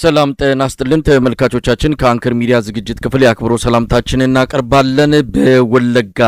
ሰላም ጤና ይስጥልን ተመልካቾቻችን፣ ከአንከር ሚዲያ ዝግጅት ክፍል የአክብሮት ሰላምታችንን እናቀርባለን። በወለጋ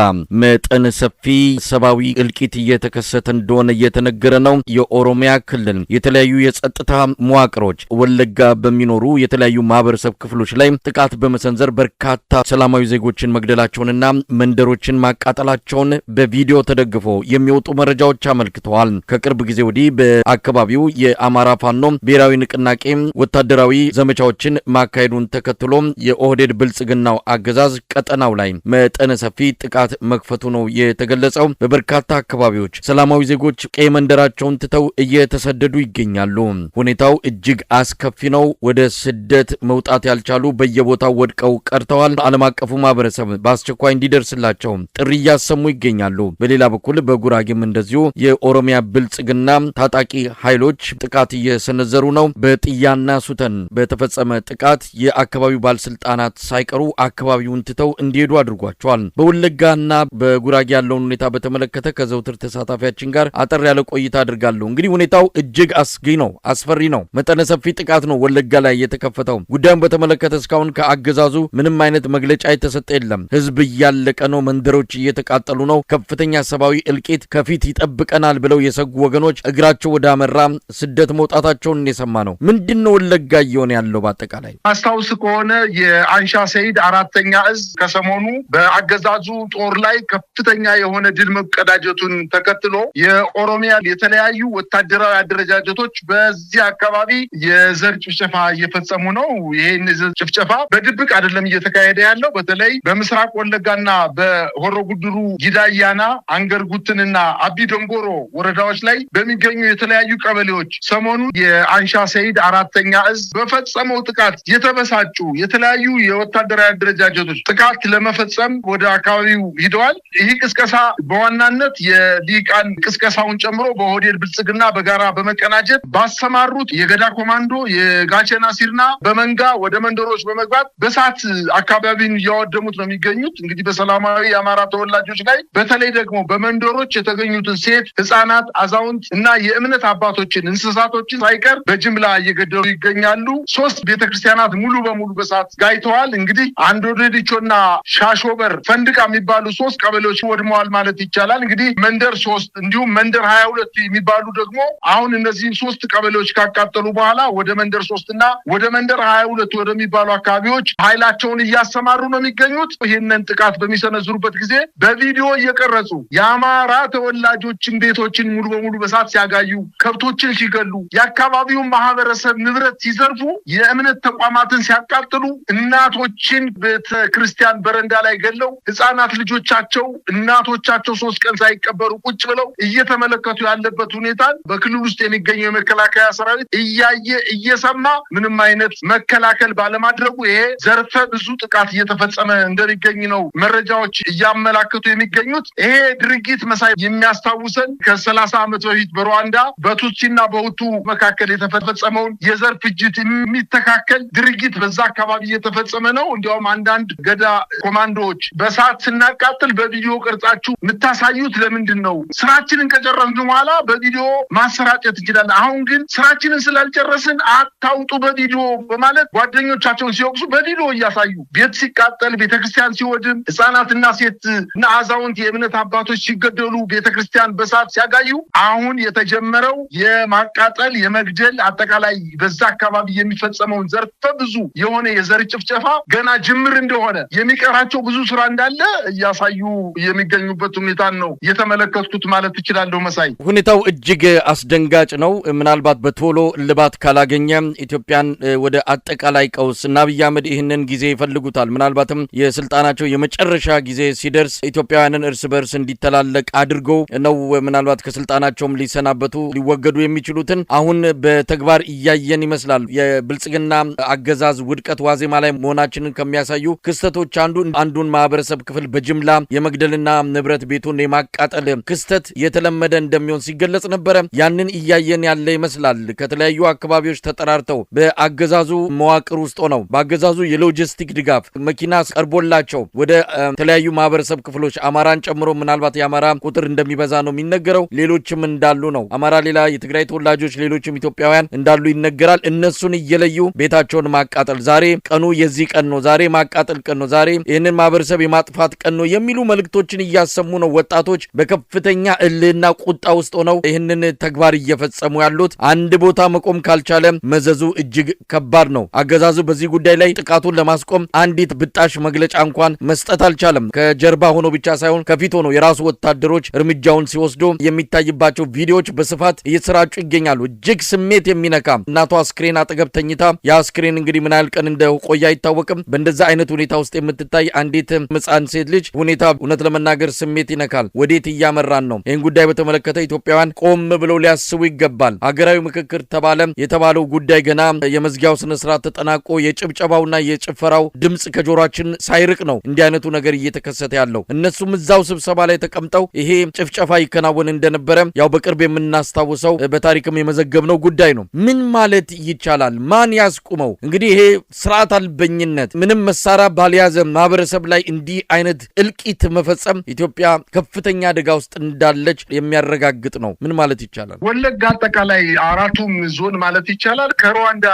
መጠነ ሰፊ ሰብአዊ እልቂት እየተከሰተ እንደሆነ እየተነገረ ነው። የኦሮሚያ ክልል የተለያዩ የጸጥታ መዋቅሮች ወለጋ በሚኖሩ የተለያዩ ማህበረሰብ ክፍሎች ላይ ጥቃት በመሰንዘር በርካታ ሰላማዊ ዜጎችን መግደላቸውንና መንደሮችን ማቃጠላቸውን በቪዲዮ ተደግፎ የሚወጡ መረጃዎች አመልክተዋል። ከቅርብ ጊዜ ወዲህ በአካባቢው የአማራ ፋኖ ብሔራዊ ንቅናቄ ወታደራዊ ዘመቻዎችን ማካሄዱን ተከትሎ የኦህዴድ ብልጽግናው አገዛዝ ቀጠናው ላይ መጠነ ሰፊ ጥቃት መክፈቱ ነው የተገለጸው። በበርካታ አካባቢዎች ሰላማዊ ዜጎች ቀይ መንደራቸውን ትተው እየተሰደዱ ይገኛሉ። ሁኔታው እጅግ አስከፊ ነው። ወደ ስደት መውጣት ያልቻሉ በየቦታው ወድቀው ቀርተዋል። ዓለም አቀፉ ማህበረሰብ በአስቸኳይ እንዲደርስላቸው ጥሪ እያሰሙ ይገኛሉ። በሌላ በኩል በጉራጌም እንደዚሁ የኦሮሚያ ብልጽግና ታጣቂ ኃይሎች ጥቃት እየሰነዘሩ ነው። በጥያና ሱተን በተፈጸመ ጥቃት የአካባቢው ባለስልጣናት ሳይቀሩ አካባቢውን ትተው እንዲሄዱ አድርጓቸዋል። በወለጋና በጉራጌ ያለውን ሁኔታ በተመለከተ ከዘውትር ተሳታፊያችን ጋር አጠር ያለ ቆይታ አድርጋለሁ። እንግዲህ ሁኔታው እጅግ አስጊ ነው፣ አስፈሪ ነው። መጠነ ሰፊ ጥቃት ነው ወለጋ ላይ የተከፈተው። ጉዳዩን በተመለከተ እስካሁን ከአገዛዙ ምንም አይነት መግለጫ የተሰጠ የለም። ህዝብ እያለቀ ነው፣ መንደሮች እየተቃጠሉ ነው፣ ከፍተኛ ሰብአዊ እልቂት ከፊት ይጠብቀናል ብለው የሰጉ ወገኖች እግራቸው ወደ አመራ ስደት መውጣታቸውን የሰማ ነው። ምንድን ነው ወለጋ እየሆነ ያለው? በአጠቃላይ አስታውስ ከሆነ የአንሻ ሰይድ አራተኛ እዝ ከሰሞኑ በአገዛዙ ጦር ላይ ከፍተኛ የሆነ ድል መቀዳጀቱን ተከትሎ የኦሮሚያ የተለያዩ ወታደራዊ አደረጃጀቶች በዚህ አካባቢ የዘር ጭፍጨፋ እየፈጸሙ ነው። ይሄን የዘር ጭፍጨፋ በድብቅ አይደለም እየተካሄደ ያለው። በተለይ በምስራቅ ወለጋና በሆሮ ጉድሩ ጊዳያና፣ አንገር ጉትንና አቢ ደንጎሮ ወረዳዎች ላይ በሚገኙ የተለያዩ ቀበሌዎች ሰሞኑ የአንሻ ሰይድ አራተኛ እዝ በፈጸመው ጥቃት የተበሳጩ የተለያዩ የወታደራዊ አደረጃጀቶች ጥቃት ለመፈጸም ወደ አካባቢው ሂደዋል። ይህ ቅስቀሳ በዋናነት የሊቃን ቅስቀሳውን ጨምሮ በኦህዴድ ብልጽግና በጋራ በመቀናጀት ባሰማሩት የገዳ ኮማንዶ፣ የጋቸና ሲርና በመንጋ ወደ መንደሮች በመግባት በሳት አካባቢን እያወደሙት ነው የሚገኙት። እንግዲህ በሰላማዊ የአማራ ተወላጆች ላይ በተለይ ደግሞ በመንደሮች የተገኙትን ሴት፣ ህፃናት፣ አዛውንት እና የእምነት አባቶችን እንስሳቶችን ሳይቀር በጅምላ እየገደሉ ይገኛሉ። 3 ቤተክርስቲያናት ሙሉ በሙሉ በሳት ጋይተዋል። እንግዲህ አንዶዴዲቾና ሻሾበር፣ ፈንድቃ የሚባሉ 3 ቀበሌዎች ወድመዋል ማለት ይቻላል። እንግዲህ መንደር 3 እንዲሁም መንደር 22 የሚባሉ ደግሞ አሁን እነዚህን 3 ቀበሌዎች ካቃጠሉ በኋላ ወደ መንደር 3 እና ወደ መንደር 22 ወደሚባሉ አካባቢዎች ኃይላቸውን እያሰማሩ ነው የሚገኙት። ይህንን ጥቃት በሚሰነዝሩበት ጊዜ በቪዲዮ እየቀረጹ የአማራ ተወላጆችን ቤቶችን ሙሉ በሙሉ በሳት ሲያጋዩ፣ ከብቶችን ሲገሉ፣ የአካባቢውን ማህበረሰብ ንብረት ሲዘርፉ፣ የእምነት ተቋማትን ሲያቃጥሉ፣ እናቶችን ቤተክርስቲያን በረንዳ ላይ ገለው ህፃናት ልጆቻቸው እናቶቻቸው 3 ቀን ሳይቀበሩ ቁጭ ብለው እየተመለከቱ ያለበት ሁኔታን በክልል ውስጥ የሚገኘው የመከላከያ ሰራዊት እያየ እየሰማ ምንም አይነት መከላከል ባለማድረጉ ይሄ ዘርፈ ብዙ ጥቃት እየተፈጸመ እንደሚገኝ ነው መረጃዎች እያመላከቱ የሚገኙት። ይሄ ድርጊት መሳይ የሚያስታውሰን ከ30 ዓመት በፊት በሩዋንዳ በቱትሲና በሁቱ መካከል የተፈጸመውን የዘር ፍጅት የሚተካከል ድርጊት በዛ አካባቢ እየተፈጸመ ነው። እንዲያውም አንዳንድ ገዳ ኮማንዶዎች በሰዓት ስናቃጥል በቪዲዮ ቀርጻችሁ የምታሳዩት ለምንድን ነው? ስራችንን ከጨረስን በኋላ በቪዲዮ ማሰራጨት እንችላለን። አሁን ግን ስራችንን ስላልጨረስን አታውጡ በቪዲዮ በማለት ጓደኞቻቸውን ሲወቅሱ በቪዲዮ እያሳዩ ቤት ሲቃጠል፣ ቤተክርስቲያን ሲወድም፣ ህፃናትና ሴት እና አዛውንት የእምነት አባቶች ሲገደሉ፣ ቤተክርስቲያን በሳት ሲያጋዩ አሁን የተጀመረው የማቃጠል የመግደል አጠቃላይ በዛ አካባቢ የሚፈጸመውን ዘርፈ ብዙ የሆነ የዘር ጭፍጨፋ ገና ጅምር እንደሆነ የሚቀራቸው ብዙ ስራ እንዳለ እያሳዩ የሚገኙበት ሁኔታን ነው የተመለከትኩት ማለት እችላለሁ። መሳይ፣ ሁኔታው እጅግ አስደንጋጭ ነው። ምናልባት በቶሎ እልባት ካላገኘ ኢትዮጵያን ወደ አጠቃላይ ቀውስ እና አብይ አህመድ ይህንን ጊዜ ይፈልጉታል። ምናልባትም የስልጣናቸው የመጨረሻ ጊዜ ሲደርስ ኢትዮጵያውያንን እርስ በርስ እንዲተላለቅ አድርገው ነው ምናልባት ከስልጣናቸውም ሊሰናበቱ ሊወገዱ የሚችሉትን አሁን በተግባር እያየን ይመስላል። የብልጽግና አገዛዝ ውድቀት ዋዜማ ላይ መሆናችንን ከሚያሳዩ ክስተቶች አንዱ አንዱን ማህበረሰብ ክፍል በጅምላ የመግደልና ንብረት ቤቱን የማቃጠል ክስተት የተለመደ እንደሚሆን ሲገለጽ ነበረ። ያንን እያየን ያለ ይመስላል። ከተለያዩ አካባቢዎች ተጠራርተው በአገዛዙ መዋቅር ውስጥ ሆነው በአገዛዙ የሎጂስቲክ ድጋፍ መኪና ቀርቦላቸው ወደ ተለያዩ ማህበረሰብ ክፍሎች አማራን ጨምሮ ምናልባት የአማራ ቁጥር እንደሚበዛ ነው የሚነገረው። ሌሎችም እንዳሉ ነው። አማራ ሌላ፣ የትግራይ ተወላጆች ሌሎችም ኢትዮጵያውያን እንዳሉ ይነገራል። እነሱን እነሱን እየለዩ ቤታቸውን ማቃጠል፣ ዛሬ ቀኑ የዚህ ቀን ነው፣ ዛሬ ማቃጠል ቀን ነው፣ ዛሬ ይህንን ማህበረሰብ የማጥፋት ቀን ነው የሚሉ መልእክቶችን እያሰሙ ነው። ወጣቶች በከፍተኛ እልህና ቁጣ ውስጥ ሆነው ይህንን ተግባር እየፈጸሙ ያሉት። አንድ ቦታ መቆም ካልቻለ መዘዙ እጅግ ከባድ ነው። አገዛዙ በዚህ ጉዳይ ላይ ጥቃቱን ለማስቆም አንዲት ብጣሽ መግለጫ እንኳን መስጠት አልቻለም። ከጀርባ ሆኖ ብቻ ሳይሆን ከፊት ሆኖ የራሱ ወታደሮች እርምጃውን ሲወስዱ የሚታይባቸው ቪዲዮዎች በስፋት እየተሰራጩ ይገኛሉ። እጅግ ስሜት የሚነካ፣ እናቷ አስክሬን አጠገብ ተኝታ፣ የአስክሬን እንግዲህ ምን ያህል ቀን እንደቆየ አይታወቅም። በእንደዛ አይነት ሁኔታ ውስጥ የምትታይ አንዲት ሕፃን ሴት ልጅ ሁኔታ እውነት ለመናገር ስሜት ይነካል። ወዴት እያመራን ነው? ይህን ጉዳይ በተመለከተ ኢትዮጵያውያን ቆም ብለው ሊያስቡ ይገባል። ሀገራዊ ምክክር ተባለ የተባለው ጉዳይ ገና የመዝጊያው ስነስርዓት ተጠናቆ የጭብጨባውና የጭፈራው ድምጽ ከጆሯችን ሳይርቅ ነው እንዲህ አይነቱ ነገር እየተከሰተ ያለው። እነሱም እዛው ስብሰባ ላይ ተቀምጠው ይሄ ጭፍጨፋ ይከናወን እንደነበረ ያው በቅርብ የምናስታውሰው፣ በታሪክም የመዘገብነው ጉዳይ ነው። ምን ማለት ይቻላል? ማን ያስቁመው? እንግዲህ ይሄ ስርዓት አልበኝነት፣ ምንም መሳሪያ ባልያዘ ማህበረሰብ ላይ እንዲህ አይነት እልቂት መፈጸም ኢትዮጵያ ከፍተኛ አደጋ ውስጥ እንዳለች የሚያረጋግጥ ነው። ምን ማለት ይቻላል? ወለጋ አጠቃላይ አራቱም ዞን ማለት ይቻላል ከሩዋንዳ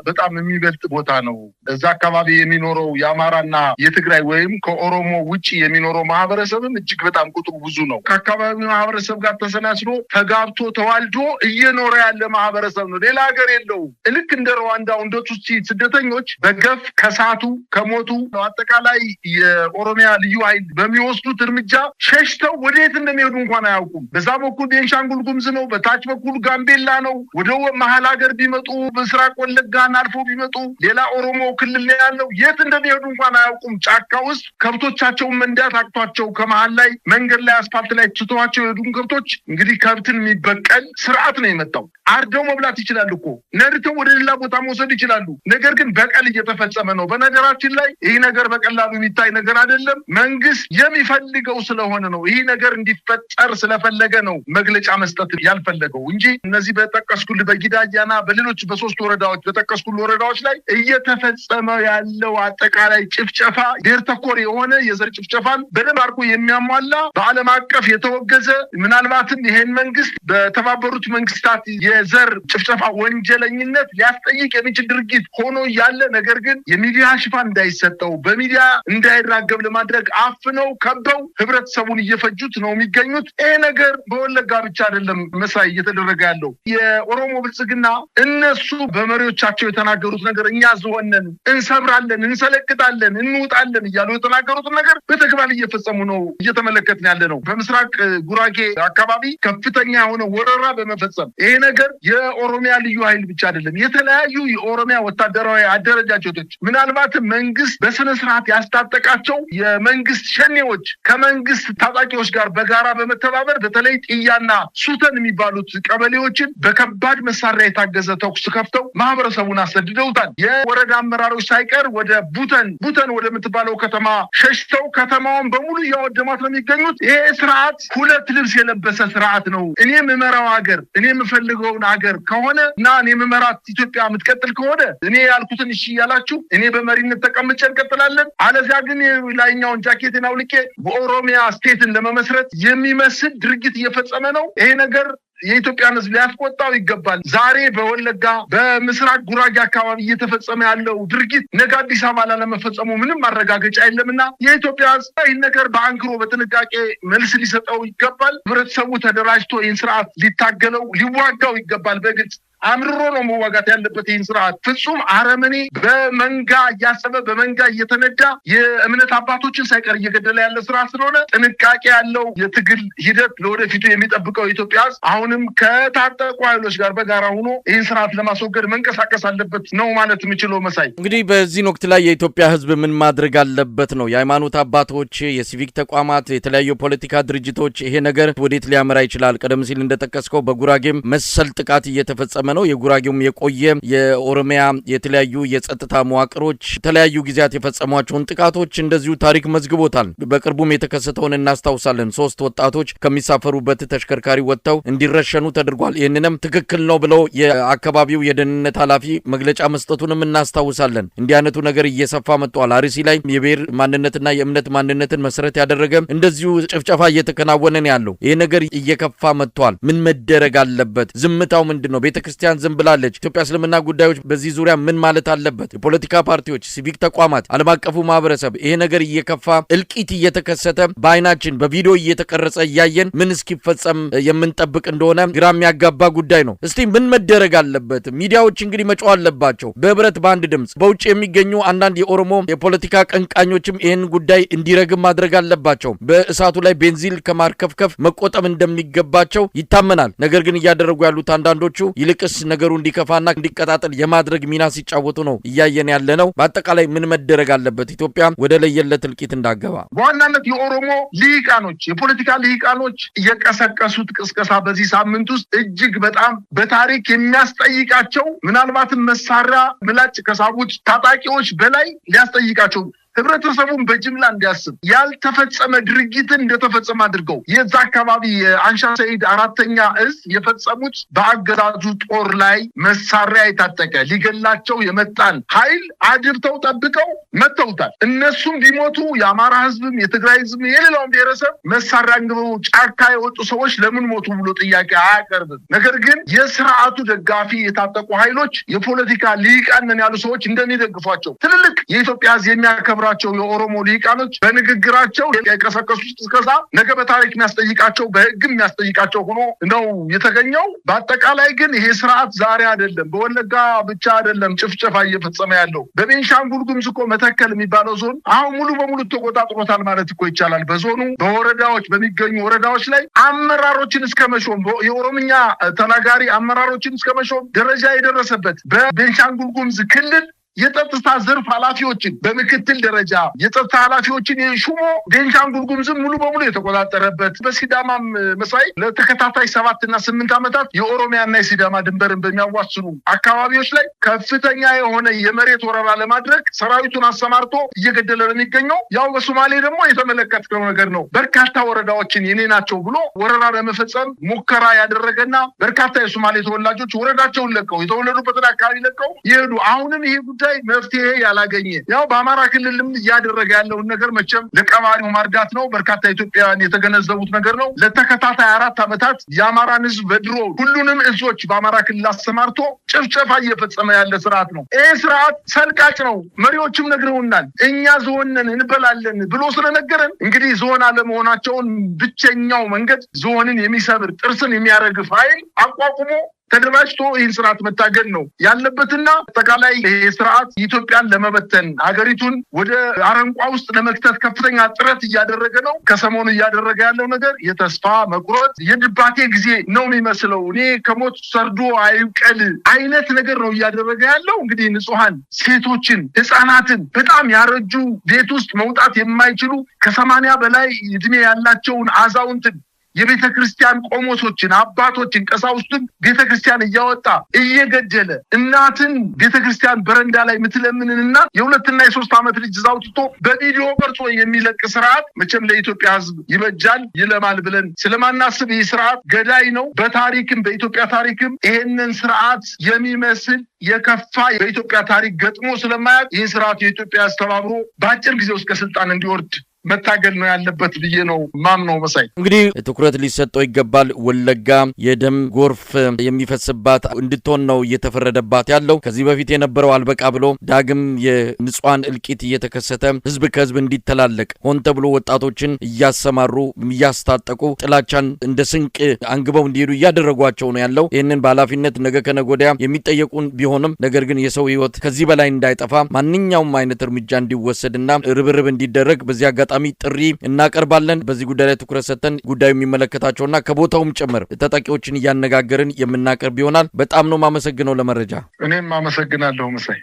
በጣም የሚበልጥ ቦታ ነው። እዛ አካባቢ የሚኖረው የአማራና የትግራይ ወይም ከኦሮሞ ውጭ የሚኖረው ማህበረሰብም እጅግ በጣም ቁጥሩ ብዙ ነው። ከአካባቢው ማህበረሰብ ጋር ተሰናስሎ፣ ተጋብቶ፣ ተዋልዶ እየኖረ ያለ ማህበረሰብ ነው። ሌላ ሀገር የለውም። ልክ እንደ ሩዋንዳው እንደ ቱትሲ ስደተኞች በገፍ ከሳቱ፣ ከሞቱ፣ አጠቃላይ የኦሮሚያ ልዩ ኃይል በሚወስዱት እርምጃ ሸሽተው ወደየት እንደሚሄዱ እንኳን አያውቁም። በዛ በኩል ቤንሻንጉል ጉምዝ ነው፣ በታች በኩል ጋምቤላ ነው። ወደ መሀል ሀገር ቢመጡ፣ ምስራቅ ወለጋን አልፎ ቢመጡ ሌላ ኦሮሞ ክልል ነው ያለው። የት እንደሚሄዱ እንኳን አያውቁም። ጫካ ውስጥ ከብቶቻቸውን መንዳት አቅቷቸው ከመሀል ላይ መንገድ ላይ አስፋልት ላይ ትተዋቸው የሄዱን ከብቶች፣ እንግዲህ ከብትን የሚበቀል ስርዓት ነው የመጣው። አርደው መብላት ይችላሉ እኮ፣ ነድተው ወደ ሌላ ቦታ መውሰድ ይችላሉ። ነገር ግን በቀል እየተፈጸመ ነው። በነገራችን ላይ ይህ ነገር በቀላሉ የሚታይ ነገር አይደለም። መንግስት የሚፈልገው ስለሆነ ነው። ይህ ነገር እንዲፈጠር ስለፈለገ ነው መግለጫ መስጠት ያልፈለገው እንጂ እነዚህ በጠቀስኩልህ በጊዳያና በሌሎች በሶስት ወረዳዎች፣ በጠቀስኩልህ ወረዳዎች ላይ እየተፈጸመ ያለው አጠቃላይ ጭፍጨፋ ብሔር ተኮር የሆነ የዘር ጭፍጨፋን በደንብ አድርጎ የሚያሟላ፣ በዓለም አቀፍ የተወገዘ፣ ምናልባትም ይሄን መንግስት በተባበሩት መንግስታት የዘር ጭፍጨፋ ወንጀለኝነት ሊያስጠይቅ የሚችል ድርጊት ሆኖ እያለ፣ ነገር ግን የሚዲያ ሽፋን እንዳይሰጠው፣ በሚዲያ እንዳይራገብ ለማድረግ አፍነው ከበው ህብረተሰቡን እየፈጁት ነው የሚገኙት። ይሄ ነገር በወለጋ ብቻ አይደለም መሳይ እየተደረገ ያለው። የኦሮሞ ብልጽግና እነሱ በመሪዎቻቸው የተናገሩት ነገር፣ እኛ ዝሆነን እንሰብራለን፣ እንሰለቅጣለን፣ እንውጣለን እያሉ የተናገሩትን ነገር በተግባር እየፈጸሙ ነው እየተመለከትን ያለ ነው። በምስራቅ ጉራጌ አካባቢ ከፍተኛ የሆነ ወረራ በመፈጸም፣ ይሄ ነገር የኦሮሚያ ልዩ ኃይል ብቻ አይደለም፣ የተለያዩ የኦሮሚያ ወታደራዊ አደረጃጀቶች፣ ምናልባትም መንግስት በስነ ስርዓት ያስታጠቃቸው የመንግስት ሸኔዎች ከመንግስት ታጣቂዎች ጋር በጋራ በመተባበር በተለይ ጥያና ሱተን የሚባሉት ቀበሌዎችን በከባድ መሳሪያ የታገዘ ተኩስ ከፍተው ማህበረሰቡን አሰድደውታል። የወረዳ አመራሮች ሳይቀር ወደ ቡተን ቡተን ወደምትባለው ከተማ ሸሽተው ከተማዋን በሙሉ እያወደሟት ነው የሚገኙት። ይሄ ስርዓት ሁለት ልብስ የለበሰ ስርዓት ነው። እኔ የምመራው ሀገር፣ እኔ የምፈልገውን ሀገር ከሆነ እና እኔ የምመራት ኢትዮጵያ የምትቀጥል ከሆነ እኔ ያልኩትን እሺ እያላችሁ እኔ በመሪነት ተቀምጬ እንቀጥላለን። አለዚያ ግን ላይኛውን ጃኬቴን አውልቄ በኦሮሚያ state ን ለመመስረት የሚመስል ድርጊት እየፈጸመ ነው። ይሄ ነገር የኢትዮጵያን ሕዝብ ሊያስቆጣው ይገባል። ዛሬ በወለጋ፣ በምስራቅ ጉራጌ አካባቢ እየተፈጸመ ያለው ድርጊት ነገ አዲስ አበባ ላለመፈጸሙ ምንም ማረጋገጫ የለምና የኢትዮጵያ ሕዝብ ይህን ነገር በአንክሮ፣ በጥንቃቄ መልስ ሊሰጠው ይገባል። ህብረተሰቡ ተደራጅቶ ይህን ስርዓት ሊታገለው፣ ሊዋጋው ይገባል። በግልጽ አምርሮ ነው መዋጋት ያለበት ይህን ስርዓት። ፍጹም አረመኔ፣ በመንጋ እያሰበ፣ በመንጋ እየተነዳ የእምነት አባቶችን ሳይቀር እየገደለ ያለ ስርዓት ስለሆነ ጥንቃቄ ያለው የትግል ሂደት ለወደፊቱ የሚጠብቀው የኢትዮጵያ ህዝብ አሁንም ከታጠቁ ኃይሎች ጋር በጋራ ሆኖ ይህን ስርዓት ለማስወገድ መንቀሳቀስ አለበት ነው ማለት የምችለው መሳይ። እንግዲህ በዚህን ወቅት ላይ የኢትዮጵያ ህዝብ ምን ማድረግ አለበት ነው። የሃይማኖት አባቶች፣ የሲቪክ ተቋማት፣ የተለያዩ የፖለቲካ ድርጅቶች ይሄ ነገር ወዴት ሊያመራ ይችላል? ቀደም ሲል እንደጠቀስከው በጉራጌም መሰል ጥቃት እየተፈጸመ ነው። የጉራጌውም የቆየ፣ የኦሮሚያ የተለያዩ የጸጥታ መዋቅሮች የተለያዩ ጊዜያት የፈጸሟቸውን ጥቃቶች እንደዚሁ ታሪክ መዝግቦታል። በቅርቡም የተከሰተውን እናስታውሳለን። ሶስት ወጣቶች ከሚሳፈሩበት ተሽከርካሪ ወጥተው እንዲረሸኑ ተደርጓል። ይህንንም ትክክል ነው ብለው የአካባቢው የደህንነት ኃላፊ መግለጫ መስጠቱንም እናስታውሳለን። እንዲህ አይነቱ ነገር እየሰፋ መጥቷል። አርሲ ላይ የብሔር ማንነትና የእምነት ማንነትን መሰረት ያደረገ እንደዚሁ ጭፍጨፋ እየተከናወነ ነው ያለው። ይህ ነገር እየከፋ መጥቷል። ምን መደረግ አለበት? ዝምታው ምንድን ነው? ቤተ ክርስቲያን ዝም ብላለች? ኢትዮጵያ እስልምና ጉዳዮች በዚህ ዙሪያ ምን ማለት አለበት? የፖለቲካ ፓርቲዎች፣ ሲቪክ ተቋማት፣ ዓለም አቀፉ ማህበረሰብ ይሄ ነገር እየከፋ እልቂት እየተከሰተ በአይናችን በቪዲዮ እየተቀረጸ እያየን ምን እስኪፈጸም የምንጠብቅ እንደሆነ ግራ የሚያጋባ ጉዳይ ነው። እስቲ ምን መደረግ አለበት? ሚዲያዎች እንግዲህ መጮህ አለባቸው በህብረት በአንድ ድምጽ። በውጭ የሚገኙ አንዳንድ የኦሮሞ የፖለቲካ ቀንቃኞችም ይህን ጉዳይ እንዲረግም ማድረግ አለባቸው። በእሳቱ ላይ ቤንዚን ከማርከፍከፍ መቆጠብ እንደሚገባቸው ይታመናል። ነገር ግን እያደረጉ ያሉት አንዳንዶቹ ይልቅስ ነገሩ እንዲከፋና እንዲቀጣጠል የማድረግ ሚና ሲጫወቱ ነው እያየን ያለ ነው። በአጠቃላይ ምን መደረግ አለበት ኢትዮጵያ ወደ ለየለት እልቂት እንዳገባ? በዋናነት የኦሮሞ ልሂቃኖች፣ የፖለቲካ ልሂቃኖች የቀሰቀሱት ቅስቀሳ በዚህ ሳምንት ውስጥ እጅግ በጣም በታሪክ የሚያስጠይቃቸው፣ ምናልባትም መሳሪያ ምላጭ ከሳቡት ታጣቂዎች በላይ ሊያስጠይቃቸው፣ ህብረተሰቡን በጅምላ እንዲያስብ፣ ያልተፈጸመ ድርጊትን እንደተፈጸመ አድርገው የዛ አካባቢ የአንሻ ሰይድ አራተኛ እዝ የፈጸሙት በአገዛዙ ጦር ላይ መሳሪያ የታጠቀ ሊገላቸው የመጣን ኃይል አድብተው ጠብቀው መተውታል። እነሱም ቢሞቱ የአማራ ህዝብም የትግራይ ህዝብም የሌላውን ብሔረሰብ መሳሪያ አንግበው ጫካ የወጡ ሰዎች ለምን ሞቱ ብሎ ጥያቄ አያቀርብም። ነገር ግን የስርዓቱ ደጋፊ የታጠቁ ኃይሎች፣ የፖለቲካ ልሂቃን ነን ያሉ ሰዎች እንደሚደግፏቸው፣ ትልልቅ የኢትዮጵያ ህዝብ የሚያከብራቸው የኦሮሞ ልሂቃኖች በንግግራቸው የቀሰቀሱት ቅስቀሳ ነገ በታሪክ የሚያስጠይቃቸው፣ በህግም የሚያስጠይቃቸው ሆኖ ነው የተገኘው። በአጠቃላይ ግን ይሄ ስርዓት ዛሬ አይደለም፣ በወለጋ ብቻ አይደለም ጭፍጨፋ እየፈጸመ ያለው። በቤንሻንጉል ጉሙዝ እኮ መተከል የሚባለው ዞን አሁን ሙሉ በሙሉ ተቆጣጥሮታል ማለት እኮ ይቻላል። በዞኑ በወረዳዎች በሚገኙ ወረዳዎች ላይ አመራሮችን እስከ መሾም፣ የኦሮምኛ ተናጋሪ አመራሮችን እስከ መሾም ደረጃ የደረሰበት፣ በቤንሻንጉል ጉሙዝ ክልል የጸጥታ ዘርፍ ኃላፊዎችን፣ በምክትል ደረጃ የጸጥታ ኃላፊዎችን ሹሞ ቤንሻንጉል ጉሙዝን ሙሉ በሙሉ የተቆጣጠረበት፣ በሲዳማም መሳይ ለተከታታይ 7 እና 8 ዓመታት የኦሮሚያና የሲዳማ ድንበርን በሚያዋስኑ አካባቢዎች ላይ ከፍተኛ የሆነ የመሬት ወረራ ለማድረግ ሰራዊቱን አሰማርቶ እየገደለ ነው የሚገኘው። ያው በሶማሌ ደግሞ የተመለከትከው ነገር ነው። በርካታ ወረዳዎችን የኔ ናቸው ብሎ ወረራ ለመፈጸም ሙከራ ያደረገና በርካታ የሶማሌ ተወላጆች ወረዳቸውን ለቀው፣ የተወለዱበትን አካባቢ ለቀው ይሄዱ። አሁንም ይሄ ጉዳይ መፍትሄ ያላገኘ፣ ያው በአማራ ክልልም እያደረገ ያለውን ነገር መቼም ለቀባሪው ማርዳት ነው። በርካታ ኢትዮጵያውያን የተገነዘቡት ነገር ነው። ለተከታታይ 4 ዓመታት የአማራን ሕዝብ በድሮ ሁሉንም እዞች በአማራ ክልል አሰማርቶ ጭፍጨፋ እየፈጸመ ያለ ስርዓት ነው። ይህ ስርዓት ሰልቃጭ ነው። መሪዎችም ነግረውናል። እኛ ዝሆን ነን እንበላለን ብሎ ስለነገረን እንግዲህ ዝሆን አለመሆናቸውን ብቸኛው መንገድ ዝሆንን የሚሰብር፣ ጥርስን የሚያረግፍ ኃይል አቋቁሞ ተደራጅቶ ይህን ስርዓት መታገል ነው ያለበትና አጠቃላይ ይሄ ስርዓት ኢትዮጵያን ለመበተን፣ ሀገሪቱን ወደ አረንቋ ውስጥ ለመክተት ከፍተኛ ጥረት እያደረገ ነው። ከሰሞኑ እያደረገ ያለው ነገር የተስፋ መቁረጥ፣ የድባቴ ጊዜ ነው የሚመስለው። እኔ ከሞት ሰርዶ አይብቀል አይነት ነገር ነው እያደረገ ያለው። እንግዲህ ንጹሐን ሴቶችን፣ ህፃናትን፣ በጣም ያረጁ፣ ቤት ውስጥ መውጣት የማይችሉ ከ80 በላይ እድሜ ያላቸውን አዛውንትን፣ የቤተ ክርስቲያን ቆሞሶችን፣ አባቶችን፣ ቀሳውስቱን ቤተ ክርስቲያን እያወጣ እየገደለ፣ እናትን ቤተ ክርስቲያን በረንዳ ላይ የምትለምንን እናት የ2ና የ3 ዓመት ልጅ እዛ አውጥቶ በቪዲዮ ቀርጾ የሚለቅ ስርዓት መቼም ለኢትዮጵያ ሕዝብ ይበጃል፣ ይለማል ብለን ስለማናስብ ይህ ስርዓት ገዳይ ነው። በታሪክም፣ በኢትዮጵያ ታሪክም ይሄንን ስርዓት የሚመስል የከፋ በኢትዮጵያ ታሪክ ገጥሞ ስለማያውቅ ይህን ስርዓት የኢትዮጵያ አስተባብሮ በአጭር ጊዜ ውስጥ ከስልጣን እንዲወርድ መታገል ነው ያለበት ብዬ ነው ማምነው መሳይ። እንግዲህ ትኩረት ሊሰጠው ይገባል። ወለጋ የደም ጎርፍ የሚፈስባት እንድትሆን ነው እየተፈረደባት ያለው። ከዚህ በፊት የነበረው አልበቃ ብሎ ዳግም የንጹሐን እልቂት እየተከሰተ ህዝብ ከህዝብ እንዲተላለቅ ሆን ተብሎ ወጣቶችን እያሰማሩ፣ እያስታጠቁ፣ ጥላቻን እንደ ስንቅ አንግበው እንዲሄዱ እያደረጓቸው ነው ያለው። ይህንን በኃላፊነት ነገ ከነገ ወዲያ የሚጠየቁን ቢሆንም ነገር ግን የሰው ህይወት ከዚህ በላይ እንዳይጠፋ ማንኛውም አይነት እርምጃ እንዲወሰድና ርብርብ እንዲደረግ በዚህ አጋጣሚ ጥሪ እናቀርባለን። በዚህ ጉዳይ ላይ ትኩረት ሰጥተን ጉዳዩ የሚመለከታቸውና ከቦታውም ጭምር ተጠቂዎችን እያነጋገርን የምናቀርብ ይሆናል። በጣም ነው የማመሰግነው ለመረጃ። እኔም አመሰግናለሁ መሳይ።